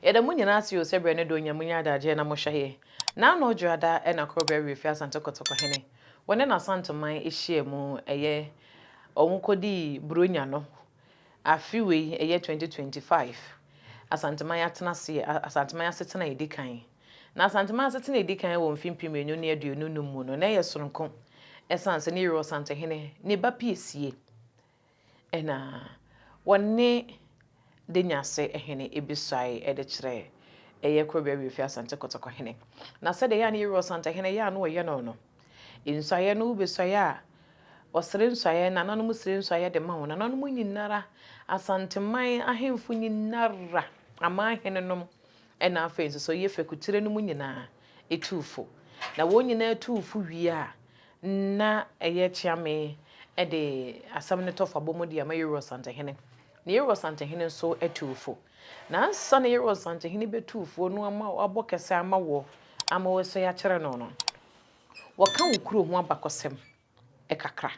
Yɛda mo nyinaa ase o sɛ berɛ ne dɔ nya monya adagyeɛ na mohwɛ yɛ. Naano Dwoada na Korɔbea Werɛfie Asante Kɔtɔkɔ hene wɔne n'Asanteman hyia mu ɛyɛ wɔn kɔdii Buronya no afe wei ɛyɛ 2025 Asanteman atenaseɛ Asanteman asetena a ɛdi kan. Na Asanteman asetena a ɛdi kan wɔ mfe 2025 mu no na ɛyɛ sononko ɛsiane sɛ ne Yerɛ Ɔsantehene ne ba Piesie Ɛnna wɔne Denyase hene bisuae de kyerɛɛ ɛyɛ Korobea Wiafi Asante Kɔtɔkɔ hene. Na sɛdeɛ ɛyɛ a na Yeru Ɔsantehene yɛ a na ɔyɛ no no, nsuaeɛ no wobɛsuae a, ɔsere nsuaeɛ, nananom sere nsuaeɛ de ma wɔn. Nananom nyinara, Asanteman ahemfo nyinara, aman henenom, ɛna afei nso so yɛ fekutire no mu nyinaa tuu fo. Na wɔn nyinaa tuu fo wie a, Ná ɛyɛ Kyeame de asɛm no tɔ fa bɔ mu de ama Yeru Ɔsantehene. Na Yeru Ɔsantehene nso tuu fo. Na ansa na Yeru Ɔsantehene bɛtu foɔ no ama wabɔ kɛsɛ ama wɔ ama wɔasua akyerɛ no no, wɔka wo kuro ho abakɔsɛm kakra.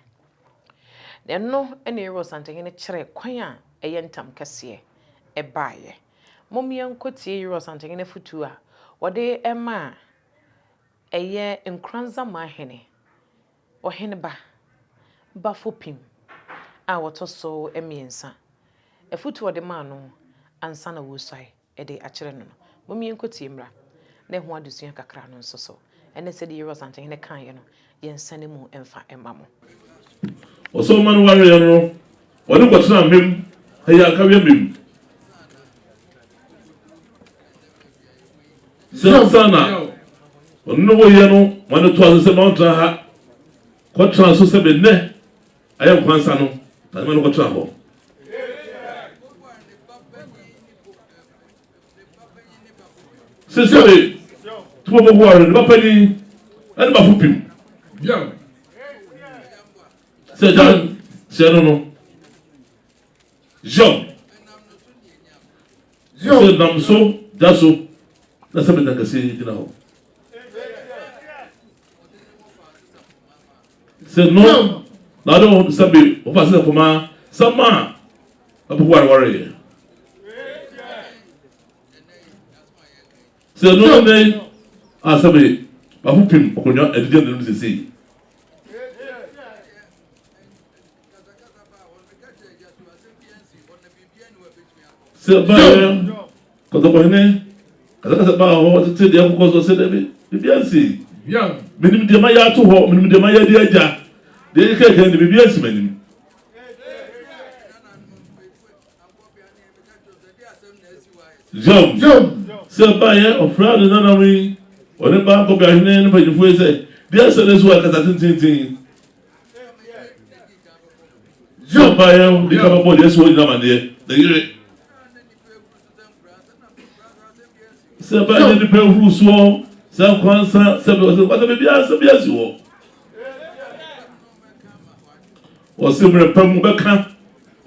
Na ɛno na Yeru Ɔsantehene kyerɛ kwan a ɛyɛ ntam kɛseɛ baeɛ. Mom yɛnkɔtie Yeru Ɔsantehene afotuo a wɔde maa Ɛyɛ Nkoranzama hene, ɔheneba, Bafo Pim a ɔtɔ so mmiɛnsa. Afotu a ɔde maa no ansa na wɔresuae de akyerɛ no no, mom yɛnkɔtie mmra na ɛho adesua kakra no nso so ne sɛdeɛ Yeru Asantehene kaeɛ no, yɛnsane mu mfa mma mo. Ɔsɛ ɔma no wareɛ no, ɔne kɔtena mem, ɛyɛ akaweɛ mem. Sɛ ansa na ɔne no woyɛ no ma no toa so sɛ ma ɔntena ha kɔtena so sɛ bɛnnɛ ayɛ nkwansa no na ma no kɔtena hɔ. Sɛ sɛ be tumo bɔkɔ ware ne ba panyin ɛne bafo pim. Sɛ gya hyɛ no no. Zion. Sɛ nam so da so na sɛ bɛda kɛseɛ yi gyina hɔ. Sɛ no na ɔde wɔn sɛ be wɔfa sɛ kɔma sama a ɛbɛkɔ warewareɛ. Sɛ no ne a sɛ be bafo pim ɔkɔnwa adidi ɛnum sesei. Sɛ ɔbaeɛ kɔtɔkɔhene kasakasa baa hɔ tete deɛ kɔkɔ so sɛ dɛbi biribi ansi menim deɛ mayɛ ato hɔ menim deɛ mayɛ de agya deɛ ɛkeka ɛka de biribi ansi m'anim. Zion sɛ ɔbaeɛ ɔfrɛ ne nanam yi ɔne ba nkɔbeahene ne mpanyinfoɔ yi sɛ deɛ asɛ ne so akasa tententen Sɛ ɔbaeɛ di ka bɛbɔ deɛ ɛsi hɔ nyina amaneɛ ne yere. Sɛ ɛbaeɛ ne nipa ehuru soɔ sɛ nkwansa sɛ ɔsɛ nkwansa baabi asɛm bi asi hɔ. Ɔsɛ mmerɛ pa mu bɛka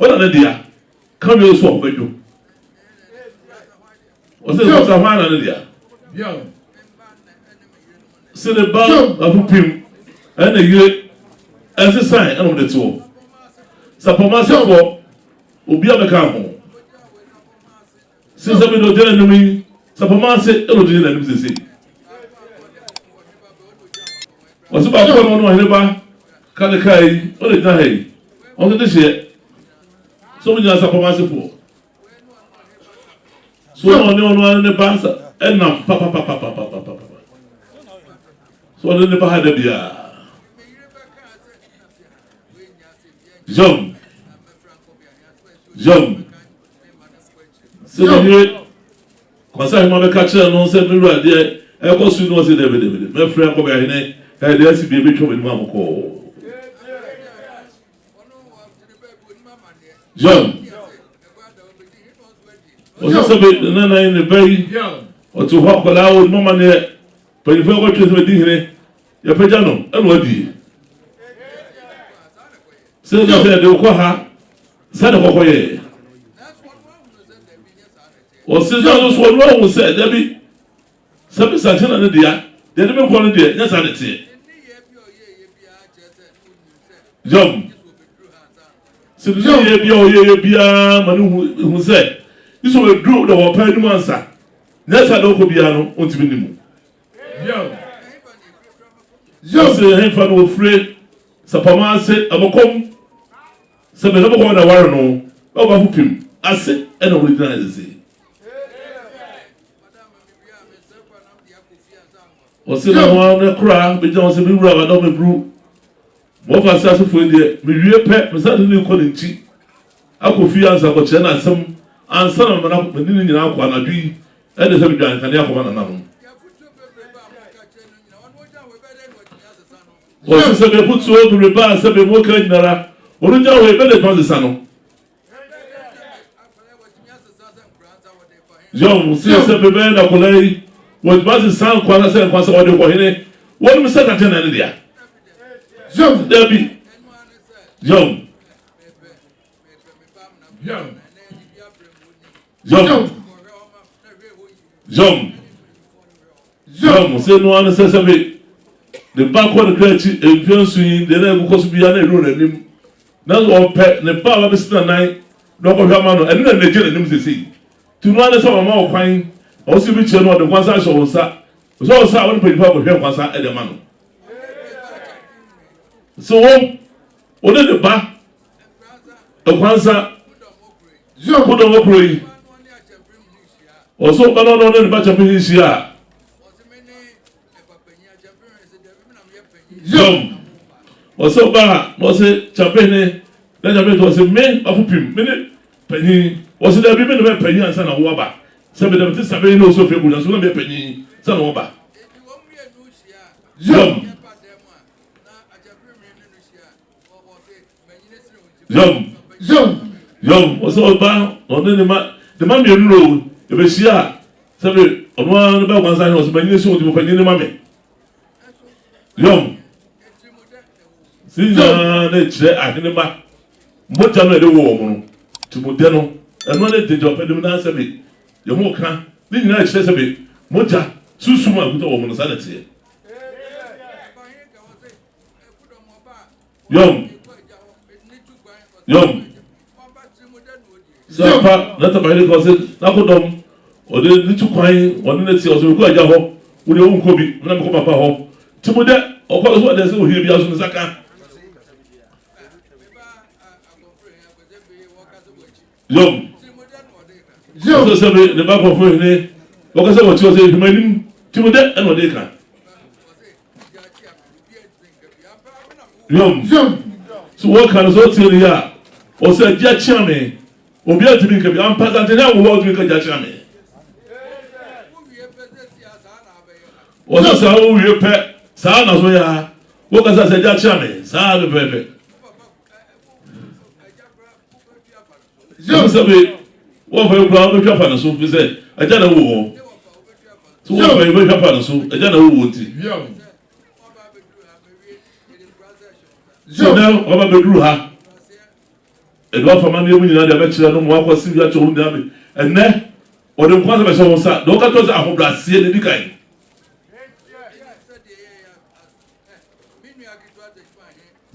ɔna ne dea ka wie so ɔbɛdwo. Ɔsɛ nkwansa hwan na ne dea. Se ne ba baako pem ɛna yere ɛsesan ɛna ɔmo de te hɔ. Sapɔmasefoɔ obi a bɛka ho. Se sɛ bi na ɔgyina anim yi sapɔmase ɛna ɔgyina n'anim sese. Ɔse baako a ɔno ɔhene ba ka ne kaa yi ɔna gyina ha yi ɔno de hyeɛ. Sɛ ɔmo nyinaa sapɔmasefoɔ. So na ɔne ɔno ara ne ba ɛnam papapapapapapa. So ɔne ne ba ha da biara. Zom. Zom. Sɛ ne yere kwasa ahema bɛka kyerɛ no sɛ me wura deɛ ɛkɔ so no ɔsɛ dɛbi dɛbi dɛbi mɛfrɛ nkɔbɛ ahene ɛdeɛ asi bi ebɛtwa m'anim amokɔɔ. John, ɔsɛ sɛ bi ne nan ne ba yi ɔte hɔ akwadaa wɔ mama neɛ mpanyinfoɔ ɛkɔtwe sɛ bɛdi hene yɛpagya no ɛna wadie sɛ na sɛ yɛde wokɔ ha sɛ ne kɔkɔ yɛ ɔse sɛ ɔno so ɔno ahu sɛ dabi sɛ mesakye na ne dea deɛ ne mekɔ no deɛ nyɛ saa ne teɛ. Yam. Sɛ ne nneyɛɛ biara a ɔyɛeɛ biara ma no hu sɛ, gye sɛ ɔduru na wɔpae anim ansa, nyɛ saa deɛ ɔkɔ biara no, ɔntumi nni mu. Ɔse ɛhefa na wɔfire Sapama ase Abɔkɔm sɛ bɛsɛ bɔkɔm na ware no na ɔbafo pim ase ɛna wɔde gyina sese. Ɔse na ho ara kora bɛgyina hɔ sɛ me wura wadɔ me buru Wɔfa ase asefo yi deɛ, mewie pɛ, mesan de no rekɔ ne nkyi akɔ fie ansa akɔkyerɛ no asɛm ansa na mama no mede ne nyinaa akɔ anadwo yi ɛde sɛ medwan nkanea akɔma nananom. Wɔse sɛ mefotuo bebrebe a sɛ memu ka nyinara, ɔno gya hɔ ebɛde tuma sesa no. Yɔn se sɛ mebɛyɛ na akwadaa yi wɔtumi asesa nkwa na sɛ nkwa sɛ ɔde kɔ hene wɔnom sɛ kakye na ne dea. Dabi. Yɔn. Yɔn. Yɔn. Yɔn sɛ noa no sɛ sɛ me ne ba kɔ ne kra akyi mfe nso yi deɛ na ɛkokɔ so biara na ɛnu n'anim. Nanso ɔpɛ ne ba a wabesi n'anan na ɔkɔhwɛ ama no, ɛno na n'agya n'anim seesei. Nti no ara ne sɛ wama wo kwan na wo se bi kyerɛ no ɔde nkwansa ahyɛ wo nsa. Sɛ wo nsa a wo ne mpanyimfo akɔhwɛ nkwansa de ama no. Sɛ wo wo ne ne ba nkwansa kodɔm okuro yi ɔsɛ ɔba no ɔne ne ba kyɛmpe hyia a Yom. Ɔsɛ ɔba a na ɔsɛ kyabehene na kyabehene ɔsɛ me bafo pim me ne panyin ɔsɛ dabi me na mɛ panyin ansa na wo aba sɛ me dɛm te sabehene na ɔsɛ ofie kuro so na mɛ panyin sɛ na ɔba. Yom. Yom. Yom. Yom. Ɔsɛ ɔba na ɔne ne ma ne ma mmienu no o ebehyia a sɛbi ɔno ara ne ba kwansa ahene ɔsɛ manyin so ɔdi panyin ne ma me. Yom. Si nyinaa na ɛkyerɛ ahene ma mogya no a ɛde wɔ wɔn no tìmudɛ no ɛno ne gyegye ɔpɛ nim na sɛbi yɛn ho ka ne nyinaa kyerɛ sɛbi mogya sunsum a ɛkuta wɔn no saa na ɛteɛ. Yom. Yom. Sɛ apa na tabahene kɔ sɛ n'akodɔm ɔde ne tu kwan ɔne ne te ɔsɛ mekɔ agya hɔ wo deɛ wonkɔ bi mena mekɔ papa hɔ nti mo dɛ ɔkɔ so ɔdɛ sɛ ohia bi aso ne nsa ka Yom. Ɔsɛ sɛ me ne ba kɔfo hene wɔkasa wɔ akyi ɔsɛ ehwɛ m'anim ti mu dɛ ɛna ɔde ka. Yom. So wɔka no sɛ ɔtie ne yɛ a ɔsɛ agye akyea me obi antumi nka bi ampa sɛ antene anwo hɔ ɔtumi nka agye akyea me. Ɔsɛ saa wowie pɛ saa na so yɛ a wɔkasa sɛ agye akyea me saa pɛpɛɛpɛ. Sɛ sɛ me wɔfa yi koraa wobɛtwa fa ne so fi sɛ agya na wɔ hɔ sɛ wɔfa yi wobɛtwa fa ne so agya na wɔ hɔ nti sɛ nɛ wɔba bɛduru ha ɛde wafa ma nneɛma nyinaa de abɛkyerɛ no ma wakɔ se wi akyɛ wo nyinaa me ɛnɛ ɔde nkwa sɛ bɛhyɛ wo nsa deɛ ɔka kyerɛ sɛ ahobrɛaseɛ na ɛdi kan.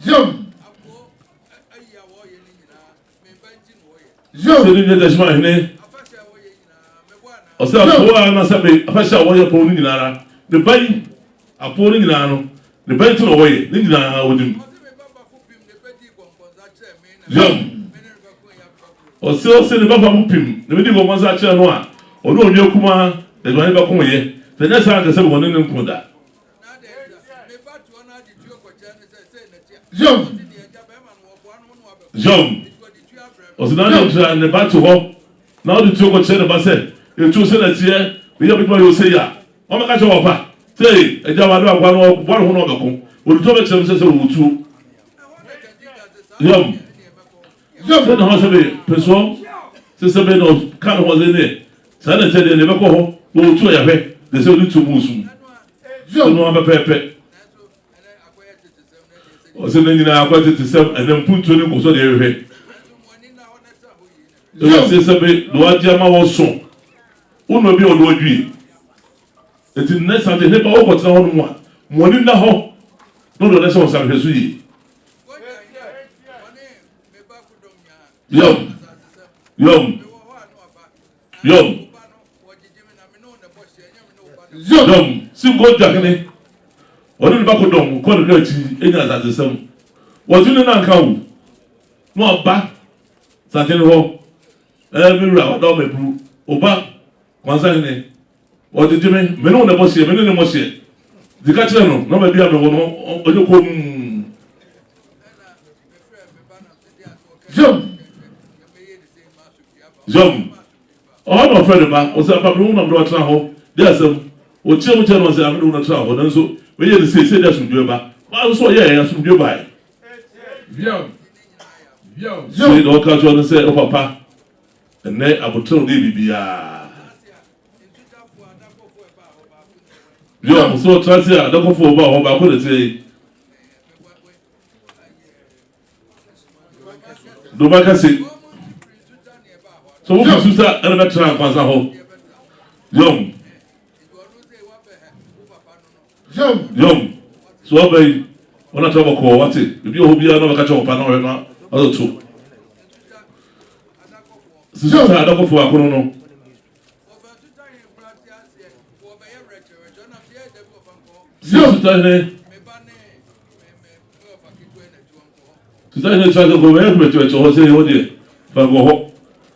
Zion. Sɛ ne nua Tashima hene, ɔsɛ apoɔ a na sɛbe afahyɛ a wɔyɛ pɔn no nyinara, ne ba yi, apoɔ no nyinaa no, ne ba yi ti na wɔyɛ, ne nyinaa wɔnim. Zion. Ɔsɛ ɔsɛ ne ba fa mo pim, na medi nkɔnkɔnsa akyerɛ no a, ɔne onua kumaa, Tashima hene bɛko yɛ, sɛ nyɛ saa anka sɛbe wɔne ne nko da. Zion. Zion. Ɔsɛ na ne ntra ne ba te hɔ na ɔde tuo kɔkyerɛ ne ba sɛ etuo sɛ na teɛ meyɛ bɛtuma yɛ ɔsɛ yi a wɔn bɛka kyerɛ wɔn pa sɛ agya wa de akwa no ɔbɔ ne ho na ɔbɛko wɔde tuo bɛkyerɛ no sɛ sɛ wɔwɔ tuo. Zion. Sɛ na hɔ sɛ bɛ pɛsoɔ sɛ sɛ bɛ na ɔka ne ho sɛ ne saa na ɛkyɛ deɛ ne bɛkɔ hɔ na wɔtu ayahwɛ de sɛ ɔde tuo mu sum. Ɔno ara pɛpɛɛpɛ. Ɔsɛ ne nyinaa akɔ tetesɛm ɛnɛ mpuntuo ne nkɔsɔ deɛ ɛhwehwɛ. Ɛwɔ sɛ be na wagye ama wɔ so. Wo na obi a ɔde wadwie. Eti nnɛ sante ne ba wokɔtena hɔ nom a, mo ani nna hɔ na ɔde ɔde hyɛ wo nsa hwɛ so yie. Yom. Yom. Yom. Yom. Singo Dwahene. Ɔne ne ba kɔdɔm kɔ ne kra akyi enya asasesɛm. Wɔgye ne nanka wo. Na waba santene hɔ. Ɛɛ me wura wada ɔmaburu. Oba Kwansahene. Ɔgyegye me, me ne wo na ɛbɔ hyeɛ, me ne no mmɔ hyeɛ. Nti ka kyerɛ no na baabi a mewɔ no ɔnyɛ komm. Zoom. Zoom. Ɔhɔ na ɔfrɛ ne ba, ɔsɛ ampa me wo na mede watena hɔ, de asɛm. Ɔkyerɛ mu kyerɛ no ɔsɛ amene wo na tena hɔ, nanso meyɛ no sei, sei de asomdwoe ba. Ba nso ɔyɛɛ asomdwoe bae. Sei na ɔka kyerɛ no sɛ, o papa, ɛnɛ aboterɛ wo de biribiara. Yom, sɛ ɔtra ase a, adɔkɔfo ɔba hɔ baako na ɛteɛ yi. Doma kɛse. Sɛ wofi Susa ɛna bɛtena nkwansa hɔ. Yom. Yom. So ɔba yi, wɔn atena bɔkɔɔ wate. Ebi wɔ hɔ biara na ɔbɛka kyerɛ wɔn pa na ɔhwɛ na ɔde to. Susa adɔkɔfo baako no no. Sutahene Sutahene kyerɛ sɛ kɔbɛyɛ kɔbɛkyerɛkyerɛ hɔ sɛ ɛhɔ deɛ fa nkɔ hɔ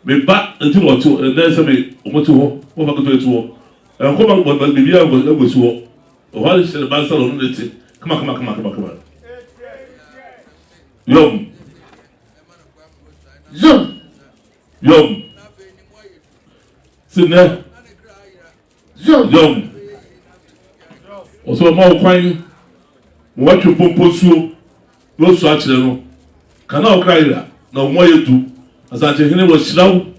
me ba nti na ɔte ɛnɛ sɛ me ɔmo te hɔ wɔfa ketewa ti hɔ ɛnkɔ ma biribi a nkɔ si hɔ ɔhɔ ahyɛ ne ba nsa na ɔno ne te kama kama kama kama kama yɔm Zoom. Yom. Si nnɛ. Yom. Ɔsɛ ɔma wo kwan ma woatwe mpɔmpɔ nsuo na woasu akyerɛ no. Ka na wo kra yera na wo mu ayɛ du. Asankyehene wahyira wo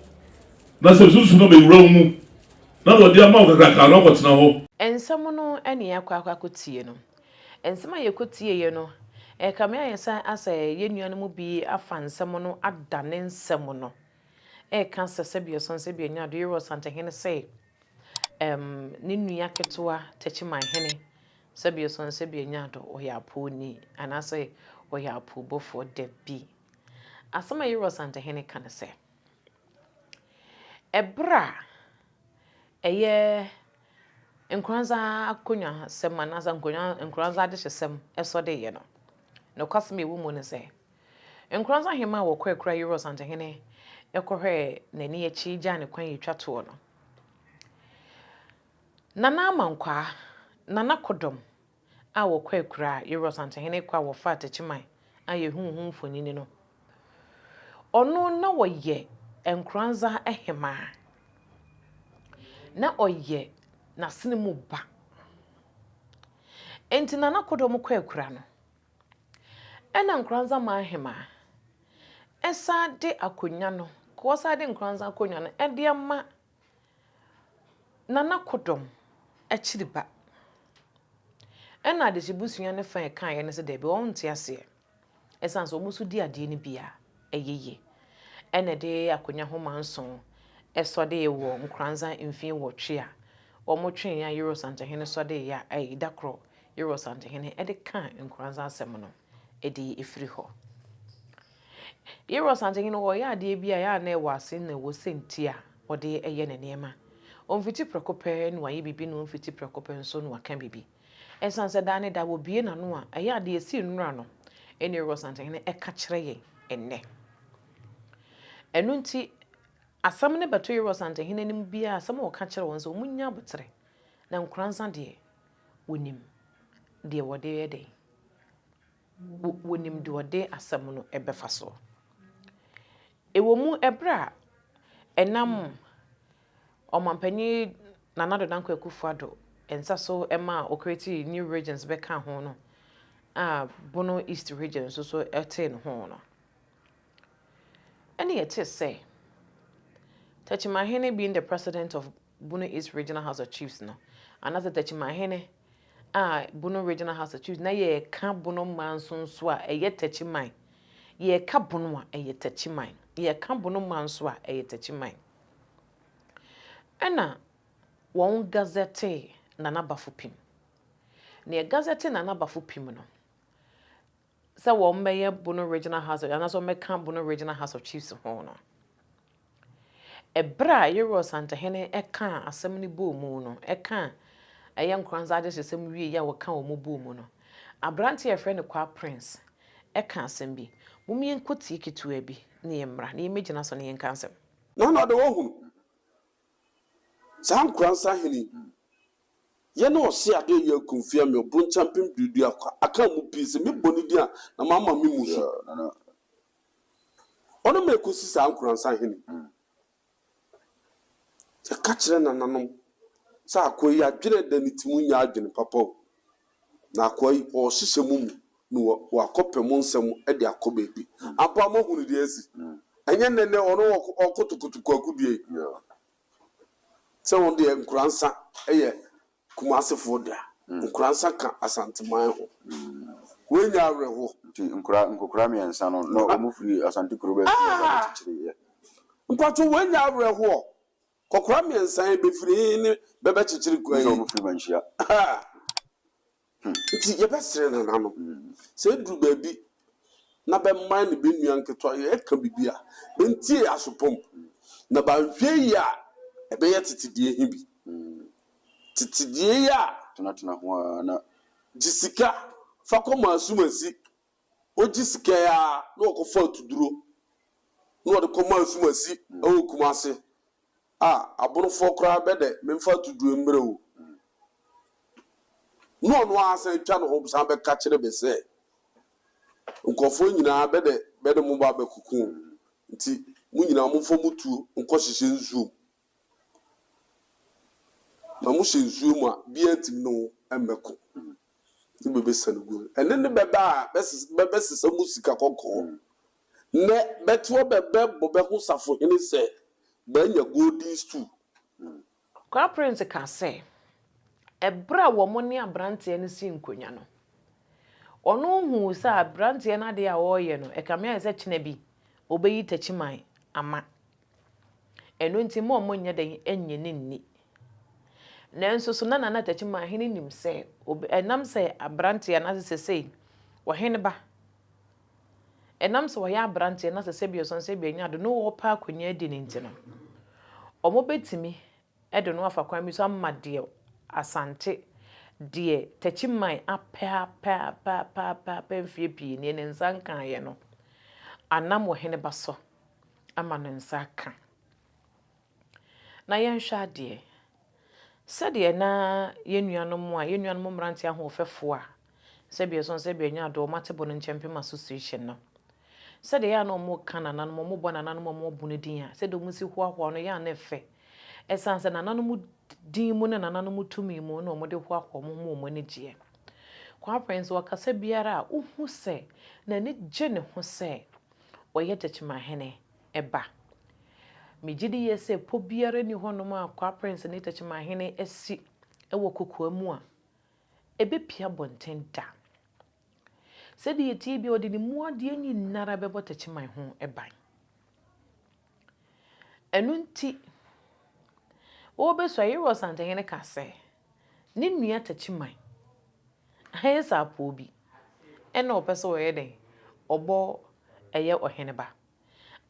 na sɛ sunsum no bɛwura wo mu na na ɔde ama wo kakraka na woakɔtena hɔ. Nsɛm no ne yɛakɔ akɔ akɔtie no. Nsɛm a yɛkɔtieeɛ no, ɛrekame ayɛ sɛ asɛ yɛn nuanom bi afa nsɛm no adane nsɛm no reka sɛ sɛbi ɔsɔn sɛbi ɔnya ado Yerua Ɔsantehene sɛ ɛm ne nua ketewa Takyimanhene sɛbi ɔsɔn sɛbi ɔnya ado ɔyɛ apooni anaasɛ ɔyɛ apoobɔfoɔ. Dabi. Asɛm a Yerua Ɔsantehene ka ne sɛ, ɛberɛ a ɛyɛ Nkoranza akonnwasɛm anaasɛ Nkoranza adehyesɛm sɔ de yɛ no. Nokwasɛm a ɛwɔ mu ne sɛ, Nkoranza hemmaa a wɔkɔ akura Yerua Ɔsantehene kɔhwɛɛ n'ani akyi gyaa ne kwan retwa toɔ no, Nana Amankwaa, Nana Kodɔm a wɔkɔ akura Yerua Ɔsantehene kɔ a wɔfaa Techiman a yɛhuu ho mfonini no, ɔno na ɔyɛ Nkoranza hemaa. Na ɔyɛ n'asene mu ba. Enti Nana Kodɔm kɔ akura no, ɛna Nkoranza Manhemaa ɛsan de akonnwa no, wɔsan de Nkoranza akonnwa no ɛde ama Nana Kodɔm akyiri ba. Ɛna adehyebusua no fa ɛkaeɛ no sɛ daabi wɔnte aseɛ. Ɛsiane sɛ wɔn nso di adeɛ no bi a, ɛyɛ yie. Ɛna ɛde akonnwa nhoma nson sɔdee wɔ Nkoranza mfie nwɔtwe a wɔtweeɛ a Yero Santehene sɔdeeɛ a ɛyi da korɔ Yero Santehene de kaa Nkoranza asɛm no de firi hɔ. Yero Santehene ɔyɛ adeɛ bi a ɛyɛ a na ɛwɔ ase na ɛwɔ sɛnti a ɔde yɛ ne nneɛma. Ɔmfiti prɛko pɛ na wayɛ biribi na ɔmfiti prɛko pɛ nso na waka biribi. Ɛsiane sɛ daa ne daa wɔbue n'ano a, ɛyɛ a deɛ ɛsii nnora no ne Ɔsantehene ka kyerɛ yɛn ɛnnɛ. Ɛno nti, asɛm no bɛto Yerowa Ɔsantehene anim biara, asɛm a ɔka kyerɛ wɔn sɛ wɔnnya aboterɛ, na Nkoranza deɛ, wɔnim deɛ wɔde yɛ dɛn, wɔnim deɛ wɔde asɛm no bɛfa soɔ. Ɛwɔ mu, ɛberɛ a ɛnam Ɔmanpanin Nana Addo Dankwa Akufo-Addo nsa so maa ɔcreatee new regions bɛkaa ho no a Bono East Region nso so tee ne ho no, ɛne yɛtee sɛ Techimanhene being the president of Bono East Regional House of Chiefs no, anaasɛ Techimanhene a Bono Regional House of Chiefs na yɛreka Bono mmaa nso nso a ɛyɛ Techiman, yɛreka Bono a ɛyɛ Techiman, yɛreka Bono mmaa nso a ɛyɛ Techiman. Ɛna wɔn gazetee Nana Bafo Pim. Na yɛgazetee Nana Bafo Pim no, sɛ wɔmmɛyɛ Bono Regional House of anaasɛ wɔmmɛka Bono Regional House of Chiefs ho no, ɛberɛ a Yeroɔ Santehene kaa asɛm no bɔɔ mu no, ɛkaa ɛyɛ Nkoranza adehyesɛm wieeɛ a wɔka wɔn bɔɔ mu no, aberanteɛ a yɛfrɛ no Kwaa Prince ka asɛm bi. Mom yɛnkɔtie ketewa bi na yɛmmra na yɛmmɛgyina so na yɛnka asɛm. Na na ɔde wɔhunu saa Nkoranza hene yi. Yɛ ne ɔse adeɛ yɛ akumfia me ɔbronkya mpem duadua kwa aka mu pii sɛ me bɔ ne din a na mama me mu so ɔno ma ɛkɔsi saa Nkoransa hene yɛ ka kyerɛ nananom sɛ akoa yi adwene ɛda ne ti mu nyɛ adwene papa o na akoa yi ɔɔhyehyɛ mo mu na wakɔ pɛ mo nsɛm de akɔ baabi ampa moahunu deɛ asi ɛnyɛ nnɛ nnɛ ɔno ɔkotokoto kwaku dua yi. Sɛ wɔn deɛ Nkoransa yɛ Kumasefoɔ dea. Nkoransa ka Asanteman ho. Wei nyɛ awerɛhoɔ. Nti nkora nkokora miɛnsa no na ɔmo firi Asante kuro bɛɛ fie aba bɛkyekyere yɛ. Mpakyɛw wei nyɛ awerɛhoɔ. Kɔkora miɛnsa yi bɛfiri he ne bɛbɛkyekyere kwan Sɛ yi? ɔmo firi Manhyia. Nti yɛbɛsrɛ nananom, sɛ eduru baabi na bɛman ne bɛ nua nketewa yɛka bibi a, bentie aso pa mu, na bɛanhwɛ yie a, ɛbɛyɛ tete deɛ he bi. Tete deɛ yi a. Tenatena ho ara na. Gye sika fa kɔma asumasi. Ogye sika yi ara na ɔkɔfa atuduro na ɔde kɔma asumasi wɔ Kumase. A, abonofoɔ koraa bɛ dɛ memfa atuduro mbrɛ wo. Na ɔno ara san twa ne ho san bɛka kyerɛ bɛ sɛ, Nkurɔfoɔ nyinaa bɛ dɛ bɛde mo ba abɛkoko o, nti mo nyinaa momfa mo tuo nkɔhyehyɛ nsuo mu. Na mohyɛ nsuo mu a, biaa ntumi ne wo mmɛko. Ne bɛbɛsiane gu. Ɛne ne bɛba a bɛbɛsesa mu sika kɔkɔɔ. Nɛ bɛtoɔ bɛ bɛ bɔ bɛ ho safohene sɛ bɛanya golden stool. Kwaa Prince ka sɛ, ɛberɛ a wɔn ne aberanteɛ no sii nkonnwa no, ɔno huu sɛ aberanteɛ no adeɛ a ɔreyɛ no, ɛkame ayɛ sɛ kyena bi ɔbɛyi takyiman ama. Ɛno nti mma wɔnyɛ dɛn nnye no nni. Nanso so na Nana Takyiman hene nim sɛ, ɛnam sɛ aberanteɛ anaasɛ sesei ɔhene ba Ɛnam sɛ ɔyɛ aberanteɛ na sɛ sɛbi ɔsɔn sɛbi anya ade na ɔrepɛ akonnwa adi no nti no, wɔbɛtumi de no afa kwan bi so ama deɛ Asante, deɛ Takyiman apɛ apɛ apɛ apɛ apɛ apɛ mfeɛ pii nie ne nsa nkaeɛ no, anam ɔhene ba so ama ne nsa aka. Na yɛnhwɛ adeɛ, sɛdeɛ na yɛn nuanom a, yɛn nuanom mmeranteɛ ahoɔfɛfoɔ a, sɛdeɛ ɛsɔn sɛdeɛ ɛnyɛ adeɛ, wɔn ate bɔ no nkyɛn mpem association no, sɛdeɛ ɛyɛ a na wɔka nananom, wɔbɔ nananom a wɔabu no din a, sɛdeɛ wɔsi hoahoa no, ɛyɛ a na ɛfɛ. Ɛsiane sɛ nananom din mu ne nananom tumi mu na wɔde hoahoa wɔn ho ma wɔn ani gyeɛ. Kwapre nso, ɔkasa biara a, wohu sɛ n'ani gye ne ho sɛ ɔyɛ Tekyemahene ba. Megye di yie sɛ pɔ biara nni hɔnom a Kwaa Prince ne Tekyemahene asi wɔ kokoa mu a ɛbɛpue abɔnten da. Sɛdeɛ ɛteɛ biara ɔde ne mu adeɛ nyinara bɛbɔ Tekyeman ho ban. Ɛno nti, wɔrebɛsua Yeroa Santehene ka sɛ ne nua Tekyeman ayɛ sɛ apoo bi ɛna ɔpɛ sɛ ɔyɛ dɛn? Ɔbɔ ɛyɛ ɔhene ba.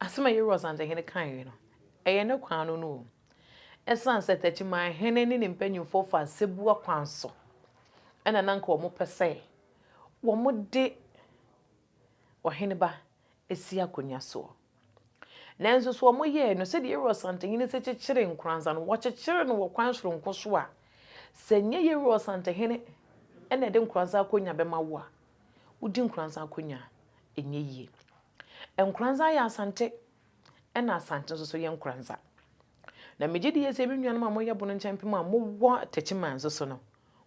Asɛm a Yeroa Santehene kaeɛ no, ɛyɛ ne kwan ano no o. Ɛsiane sɛ Takyimanhene ne ne mpanimfoɔ fa asɛbua kwan so na na anka wɔpɛ sɛ wɔde ɔhene ba si akonnwa soɔ. Nanso so wɔyɛɛ no sɛdeɛ Yeroa Santehene si kyekyeree Nkoranza no, wɔkyekyeree no wɔ kwan soronko so a, sɛ ɛnyɛ Yeroa Santehene na ɛde Nkoranza akonnwa bɛma wo a, wodi Nkoranza akonnwa a, ɛnyɛ yie. Nkoranza yɛ Asante, ɛna Asante nso so yɛ Nkoranza. Na megye di yie sɛ me nuanom a moyɛ Bono Nkyɛmpem a mowɔ Techiman nso so no,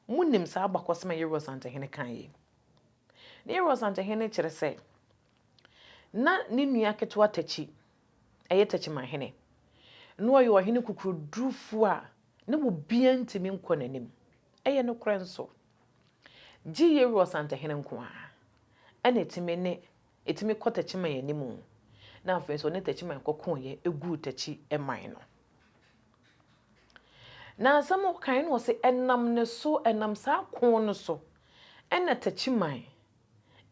monim saa abakɔsɛm a Yeroa Santehene kaeɛ yi. Ne Yeroa Santehene kyerɛ sɛ, na ne nua ketewa Takyi, ɛyɛ Techimanhene, na ɔyɛ ɔhene kukurudurufoɔ a na obiara ntumi nkɔ n'anim. Ɛyɛ nokorɛ nso. Gye Yeroa Santehene nko ara na ɛtumi ne Ɛtumi kɔ Takyiman anim na afei nso ɔne Takyiman kɔkoeɛ guu Takyi man no. Na asɛm a ɔkaeɛ no ɔse ɛnam ne so, ɛnam saa ko no so ɛna Takyiman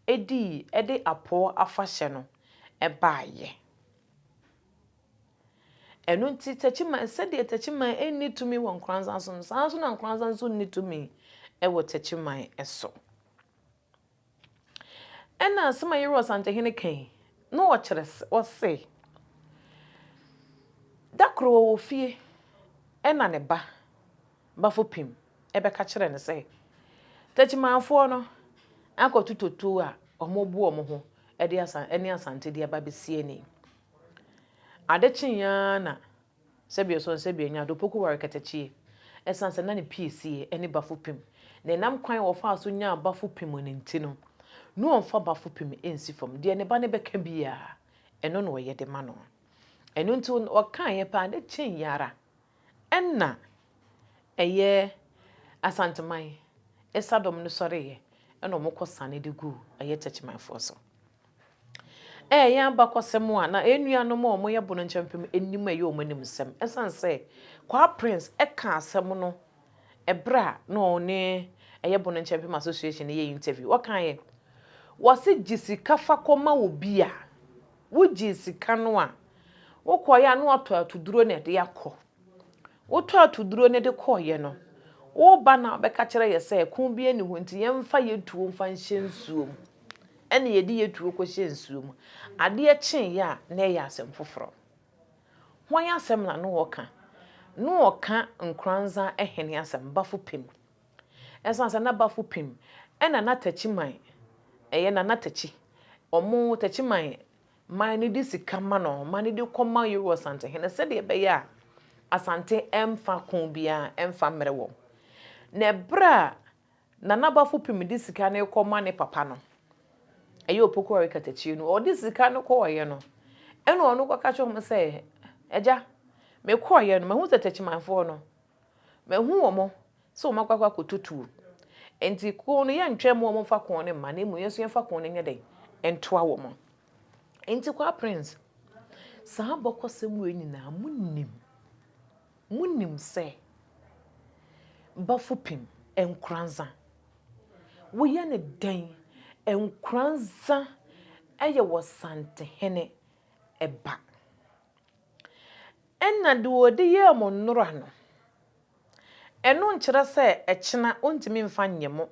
dii de Apɔw afahyɛ no baeɛ. Ɛno nti Techiman, sɛdeɛ Techiman nni tumi wɔ Nkoranza so no, saa ara nso na Nkoranza nso nni tumi wɔ Techiman so. Ɛna asɛm a Yeru Asantehene ka yi, na ɔkyerɛ sɛ, ɔse, da koro ɔwɔ fie ɛna ne ba Bafo Pim bɛka kyerɛɛ no sɛ, Techimanfoɔ no akɔtotɔ tuo a wɔbu wɔn ho de asa ne Asante de aba abɛsi ani. Ade kyeeɛ ara na sɛdeɛ ɔsɔ sɛdeɛ ɔnya ade, Opoku ware katakyie. Ɛsiane sɛ na ne piesie ne Bafo Pim, na ɛnam kwan a ɔfaa so nyaa Bafo Pim no nti no, na ɔmfa Bafo Pim nsi fam. Deɛ ne ba no bɛka biara, ɛno na ɔyɛ de ma no. Ɛno nti ɔkaeɛ pɛ, ade kyeeɛ ara Ɛnna ɛyɛ Asanteman sadɔm no sɔreeɛ na wɔkɔsane de guu ɛyɛ Techimanfoɔ so. Ɛyɛ abakɔsɛm a na yɛn nuanom a wɔyɛ Bono Nkyɛmpem nim ɛyɛ wɔn animsɛm ɛsiane sɛ Kwaa Prince ka asɛm no ɛberɛ a na ɔne ɛyɛ Bono Nkyɛmpem Association no yɛ interview. Ɔkaeɛ, wɔse gye sika fa kɔma obi a wogyee sika no a Wokɔeɛ a na woatɔ atuduro na ɛde akɔ. Wotɔ atuduro no de kɔeɛ no, woreba na wobɛka kyerɛ yɛ sɛ ɛko bi nni hɔ nti yɛmfa yɛn tuo mfa nhyɛ nsuo mu. Ɛna yɛde yɛn tuo kɔhyɛ nsuo mu. Adeɛ kyeeɛ a na ɛyɛ asɛm foforɔ. Hwan asɛm na na ɔreka? Na ɔreka Nkoranza hene asɛm, Bafo Pem. Ɛsiane sɛ na Bafo Pem ɛna na Takyiman, ɛyɛ Nana Takyi, wɔn Takyiman Man no de sika ma no, ma no de kɔma Yeru Asantehene sɛdeɛ ɛbɛyɛ a Asante mfa ko biara mfa mmrɛ wɔn. Na ɛberɛ a Nana Bafo Pim de sika no rekɔma ne papa no, ɛyɛ Opoku Ware Katakyie no, ɔde sika no kɔeɛ no, ɛna ɔno kɔka kyerɛ wɔn sɛ, Agya, mekɔeɛ no, mahu sɛ Takyimanfoɔ no, Mahu wɔn sɛ wɔn akɔ akɔtɔ tuo. Enti ko no yɛntwɛn mma wɔmfa ko no mma na mmom yɛn nso yɛmfa ko no nyɛ dɛn? Ntoa wɔn. Enti Kwaa Prince, saa abakɔsɛm wei nyinaa monim. Monim sɛ Bafo Pim Nkoranza, woyɛ no dɛn? Nkoranza yɛ Ɔsantehene ba. Ɛnna deɛ ɔde yɛɛ mo nnora no, ɛno nkyerɛ sɛ ɛkyena ɔntumi mfa nyɛ mo.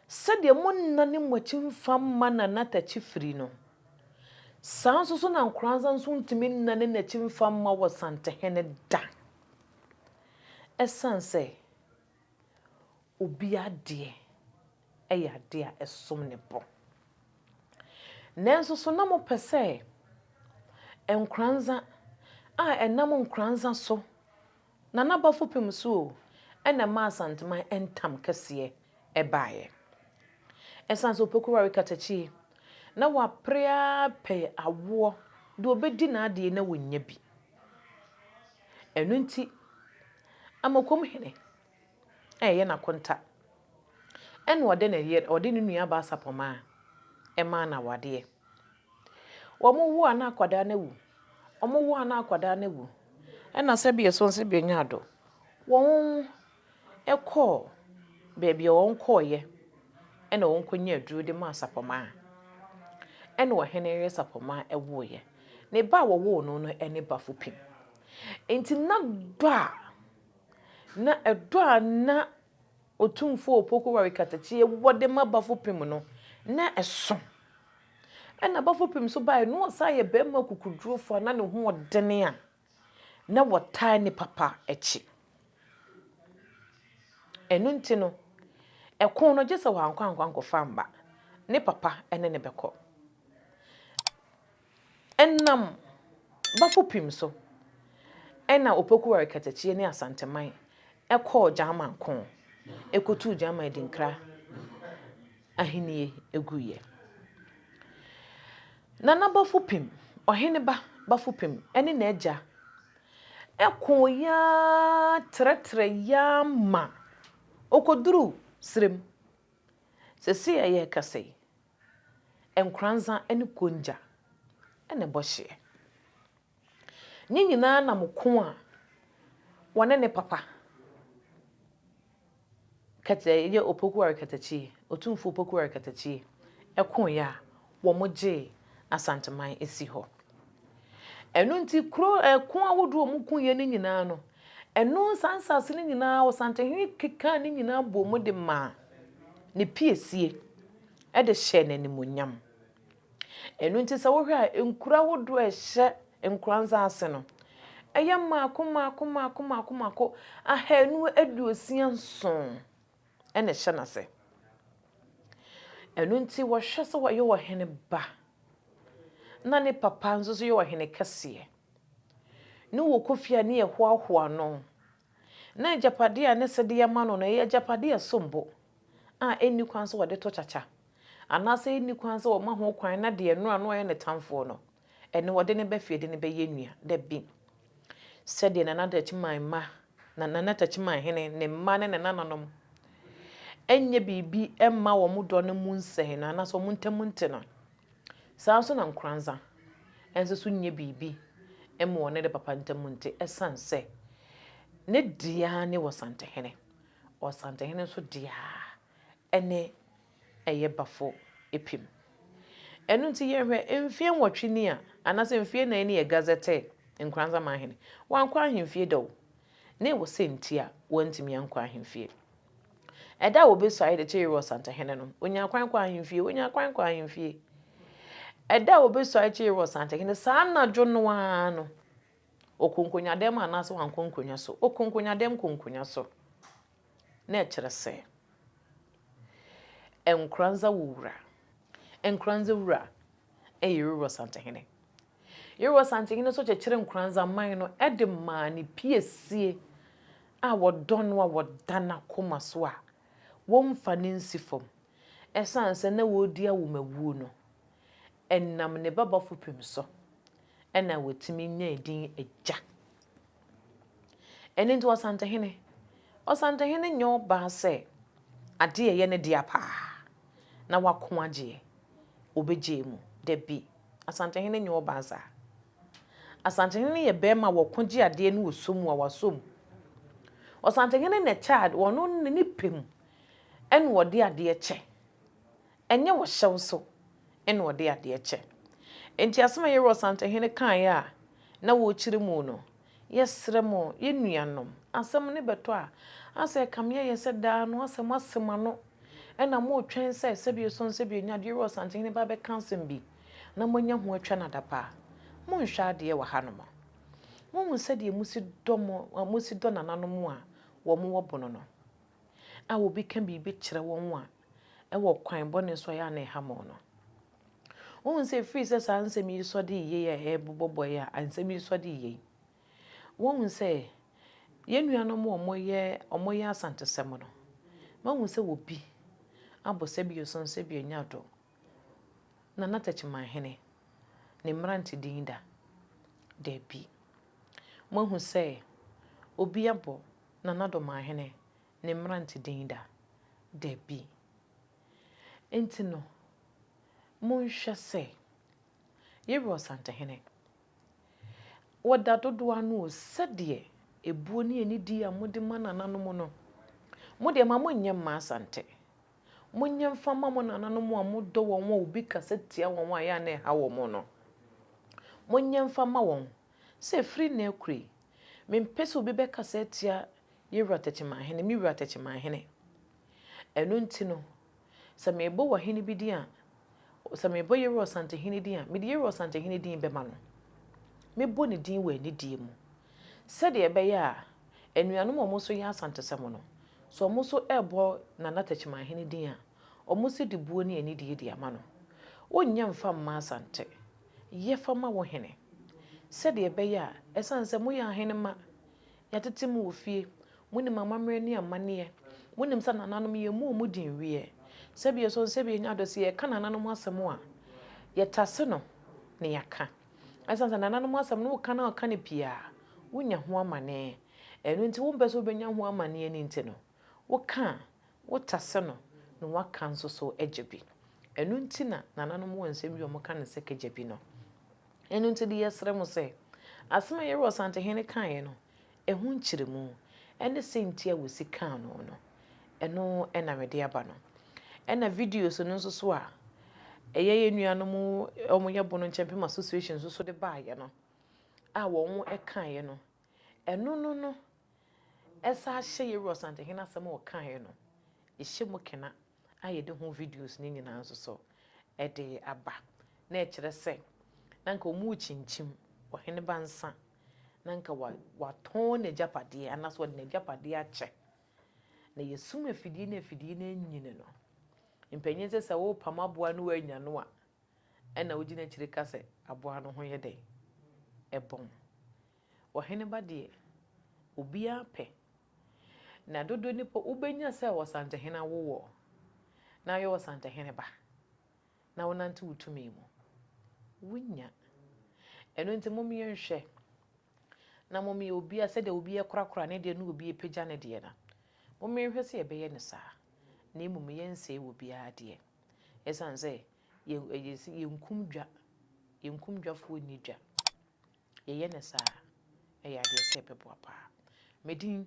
Sɛdeɛ monnane mo akyi mfa mma Nana Takyi firi no, saa nso so na Nkoranza nso ntumi nnane n'akyi mfa mma Ɔsantehene da. Ɛsiane sɛ obi adeɛ yɛ adeɛ a ɛsom ne bo. Nanso so na mopɛ sɛ Nkoranza a ɛnam Nkoranza so na n'abafo pem so o, ɛna ɛmaa Asanteman ntam kɛseɛ baeɛ? Ɛsiane sɛ Opoku ware katakyie na wapere ara pɛ awoɔ deɛ ɔbɛdi n'adeɛ na ɔnnya bi. Ɛno nti, Amakom hene a ɛyɛ n'akonta. Ɛnna ɔde ne yere, ɔde ne nuabaa Sapɔmaa maa no awadeɛ. Wɔwo a na akwadaa no awu, wɔwo a na akwadaa no awu. Ɛnna sɛdeɛ ɛso nso bɛnya do, wɔkɔɔ baabi a wɔkɔeɛ ɛnna wɔkɔnyaa aduro de maa Sapɔmaa. Ɛnna ɔhene yere Sapɔmaa woeɛ. Ne ba a wɔwoo no no ne Bafopim. Enti na dɔ a Na ɛdɔ a na Otumfoɔ Opoku Ware Katakyie wɔ de ma Bafo Pim no, na ɛso. Ɛna Bafo Pim nso baeɛ na ɔsan yɛ barima kukudurofoɔ a na ne ho ɔdene a na wɔtaa ne papa akyi. Ɛno nti no, ɛko no gye sɛ wankɔ ankɔ ankɔfa amma, ne papa ne no bɛkɔ. Ɛnam Bafo Pim so na Opoku Ware Katakyie ne Asanteman kɔɔ Gyaman ko kɔtuu Gyaman Adinkra ahennie guiɛ. Nana Bafo Pim, ɔhene ba Bafo Pim ne n'agya koeɛ ara trɛtrɛeɛ ara ma ɔkɔduruu serem. Seesei a yɛrekasa yi, Nkoranza ne Kongya na ɛbɔ hyeɛ. Ne nyinaa nam ko a wɔne ne papa Kɛtɛ yɛ Opoku Ware Katakyie, Otumfoɔ Opoku Ware Katakyie koeɛ a wɔgyee Asanteman si hɔ. Ɛno nti kuro ɛko ahodoɔ a wɔkoeɛ no nyinaa no, ɛno saa nsase no nyinaa Ɔsantehene kekaa ne nyinaa bɔɔ mu de maa ne piesie de hyɛɛ no animuonyam. Ɛno nti sɛ wohwɛ a nkuro ahodoɔ a ɛhyɛ Nkoranza ase no, ɛyɛ mmaako mmaako mmaako mmaako mmaako 267 na ɛhyɛ n'ase. Ɛno nti wɔhwɛ sɛ ɔyɛ ɔhene ba na ne papa nso so yɛ ɔhene kɛseɛ. Ne wɔkɔ fie a ne yɛhoahoa no. Na agyapadeɛ a ne sɛ de ama no no, ɛyɛ agyapadeɛ a ɛsom bo a ɛnni kwan sɛ wɔde to kyakya anaasɛ ɛnni kwan sɛ wɔma ho kwan na deɛ ɛno a na ɔyɛ ne tamfoɔ no, ɛno wɔde no ba fie de no bɛyɛ nua. Dabi. Sɛdeɛ Nana Daakyiman mma, na Nana Takyiman hene, ne mma ne ne nananom nyɛ biribi mma wɔn dɔ no mu nsɛe no anaasɛ wɔn ntam nte no, saa ara nso na Nkoranza nso so nyɛ biribi mma wɔne ne papa ntam nte ɛsiane sɛ ne dea ne Ɔsantehene, Ɔsantehene nso dea ne ɛyɛ Bafo Epim. Ɛno nti yɛhwɛ mfeɛ nwɔtwe ni a, anaasɛ mfeɛ nnan ni a Gazette Nkoranza Manhene, wankɔ ahemfie da o. Na ɛwɔ sɛ nti a wantumi ankɔ ahemfie. Ɛda a wɔbɛsuae de kyeree Ɔsantehene no, ɔnyaa kwan kɔɔ ahemfie, ɔnyaa kwan kɔɔ ahemfie. Ɛda a wɔbɛsuae kyeree Ɔsantehene, saa anadwo no ara no, ɔkɔ nkonnwadam anaasɛ wankɔ nkonnwa so? Ɔkɔ nkonnwadam kɔ nkonnwa so. Na ɛkyerɛ sɛ, Nkoranza wo wura. Nkoranza wura yɛ Yerua Santehene. Yerua Santehene nso kyekyere Nkoranza man no de maa ne piesie a wɔdɔ no a wɔda n'akoma so a wɔmfa no nsi fam. Ɛsiane sɛ na wɔredi awomawuo no, ɛnam ne ba Bafopem so na wɔtumi nyaa din Agya. Ɛno nti Ɔsantehene, Ɔsantehene nyɛ ɔbaa sɛ adeɛ a ɛyɛ ne dea paa na wako agyeɛ, ɔbɛgyae mu. Dabi, Asantehene nyɛ ɔbaa saa. Asantehene yɛ barima a wɔko gye adeɛ na ɔsɔ mu a wasɔ mu. Ɔsantehene na ɛkyɛ adeɛ, ɔno ne ne pɛ mu ɛna ɔde adeɛ kyɛ. Ɛnyɛ ɔhyɛw so na ɔde adeɛ kyɛ. Enti asɛm a Yeroa Ɔsantehene kaeɛ a na wɔrekyerɛ mu no, yɛsrɛ mo, yɛn nuanom, asɛm no bɛtɔ a, asɛ ɛkame ayɛ sɛ daa no asɛ moasɛ mo ano na moretwɛn sɛ sɛbi esɔ sɛbi enya de Yeroa Ɔsantehene ba abɛka asɛm bi na moanya ho atwa no adapaa. Monhwɛ adeɛ wɔ hanom. Mohu sɛdeɛ mosi dɔ mo, mosi dɔ nananom a wɔwɔ bono no. A obi ka biribi kyerɛ wɔn a, wɔ kwan bɔne so a ɛyɛ a na ɛha wɔn no. Wohu sɛ ɛfiri sɛ saa nsɛm yi sɔ de yei a ɛrebobɔbɔ yi a nsɛm yi sɔ de yei. Wohu sɛ yɛn nuanom a wɔyɛ wɔyɛ asantesɛm no, mahu sɛ obi abɔ sɛbi oson sɛbi anya do Nana Takyimanhene ne mmerante din da. Dabi. Moahu sɛ obi abɔ Nana Domaahene ne mmerante din da? Dabi. Enti no, monhwɛ sɛ, Yɛwura Ɔsantehene, wɔda dodoɔ ano o, sɛdeɛ ebuo ne anidie a mode ma nananom no, mo deɛ ma monyɛ mma Asante. Monyɛ mfa mma mo nananom a modɔ wɔn a obi kasa tia wɔn a ɛyɛ a na ɛha wɔn no. Monyɛ mfa mma wɔn sɛ ɛfiri nnɛ rekɔ yi, mempɛ sɛ obi bɛkasa atia yɛn wura Tɛkyemahene, me wura Tɛkyemahene. Ɛno nti no, sɛ merebɔ w'ahene bi din a, sɛ merebɔ yɛn wura Ɔsantehene din a, mede yɛn wura Ɔsantehene din bɛma no. Mɛbɔ ne din wɔ anidie mu, sɛdeɛ ɛbɛyɛ a anuanom a wɔn nso yɛ Asantesɛm no, sɛ wɔn nso rebɔ Nana Tɛkyemahene din a, wɔn nso de buo ne anidie de ama no. Wonyɛ mfa mma Asante. Yɛ fa ma wo hene, sɛdeɛ ɛbɛyɛ a, ɛsiane sɛ moyɛ ahenemma, yɛatete mo wɔ fie, monim amammerɛ ne amanneɛ, monim sɛ nananom yɛmmu wɔn din nweɛ, sɛbi ɛsɔ sɛbi ɛnya dɔ, sɛ yɛreka nananom asɛm a, yɛtase no na yɛaka. Ɛsiane sɛ nananom asɛm no woka na woka no pii a, wonya ho amanneɛ. Ɛno nti wompɛ sɛ wobɛnya ho amanneɛ no nti no, woka a, wotase no na woaka nso so agya bi. Ɛno nti na nananom wɔ nsɛm bi a wɔka no sɛ kagya bi no. Ɛno nti de yɛsrɛ mo sɛ, asɛm a Yɛwura Ɔsantehene kaeɛ no, ɛho nkyerɛmu ne sɛ nti a wɔsi kaa no no, ɛno na mede aba no. Ɛna videos no nso so a, ɛyɛ yɛn nuanom wɔyɛ Bono Nkyɛmpem Association nso so de baeɛ no a wɔn kaeɛ no, ɛno no no ɛsan hyɛ Yɛwura Ɔsantehene asɛm a ɔkaeɛ no, ɛhyɛ mu kena a yɛde ho videos no nyinaa nso so de aba. Na ɛkyerɛ sɛ na anka wɔrekyinkyim Ɔhene Ba nsa, na anka watɔn n'agyapadeɛ anaasɛ ɔde n'agyapadeɛ akyɛ. Na yɛsum afidie na afidie no anyini no, mpanyin sɛ sɛ worepam aboa no woannya no a, ɛna wogyina akyire ka sɛ aboa no ho yɛ dɛn? Ɛbɔn. Ɔhene ba deɛ, obiara pɛ. Na dodoɔ nipa wobɛnya sɛ Ɔsantehene awo woɔ, na woyɛ Ɔsantehene ba, na wonante wo tumi mu. Wonnya. Ɛno nti mom yɛnhwɛ na mom yɛ obiara sɛdeɛ obi korakora ne deɛ na obi apagya ne deɛ no, mom yɛnhwɛ sɛ yɛbɛyɛ no saa, na mmom yɛnsɛe obiara deɛ. Ɛsiane sɛ yɛ, yɛ, yɛnkum dwa, yɛnkum dwafoɔ nni dwa. Yɛyɛ no saa a, ɛyɛ adeɛ sɛ ɛbɛboa paa. Me din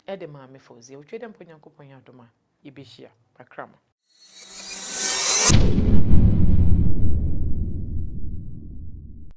de Maame Fauzia. Otwa dɛ mpo Nyankopɔn yɛ adom a, yɛbɛhyia. Makra mo.